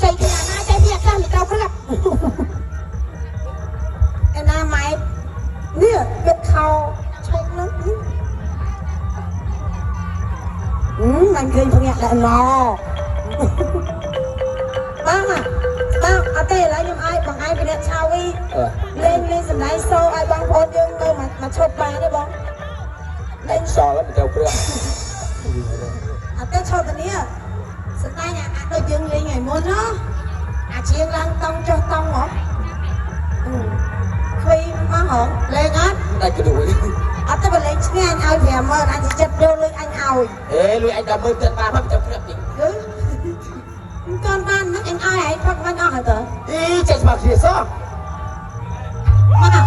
ចៃគ្នាណាចៃគ្នាខ្លះមិនត្រូវគ្រាប់ឯណាម៉ែនេះពាក់ខោឆែកនោះអឺមិនឃើញភ្ញាក់ដែរណបងបងអត់ទេឥឡូវខ្ញុំឲ្យបងឯងពីអ្នកឆាវី អឺ លេងលេងសម្ដែងសូឲ្យបងប្អូនយើងទៅមកមកឈប់បានទេបងលេង សល់មិនត្រូវគ្រាប់ អត់ទេឈប់តានេះសម្ដែងអាដូចយើងលេងថ្ងៃមុនណាអាជាងឡើងតង់ចុះតង់ហ៎អឺឃើញមកហងលេងអត់ ដាច់ក្រួយ អត់ទេបើលេងឈ្នះអញឲ្យ50000អញចិត្តយកលុយអញឲ្យ អេលុយអញដល់មើលទឹកបានមិនត្រូវគ្រាប់ទី គឺមិនទាន់បានមិនអញឲ្យឯងផឹកមិនអស់ហើយតើ អីចេះស្មាគ្នាសោះ មក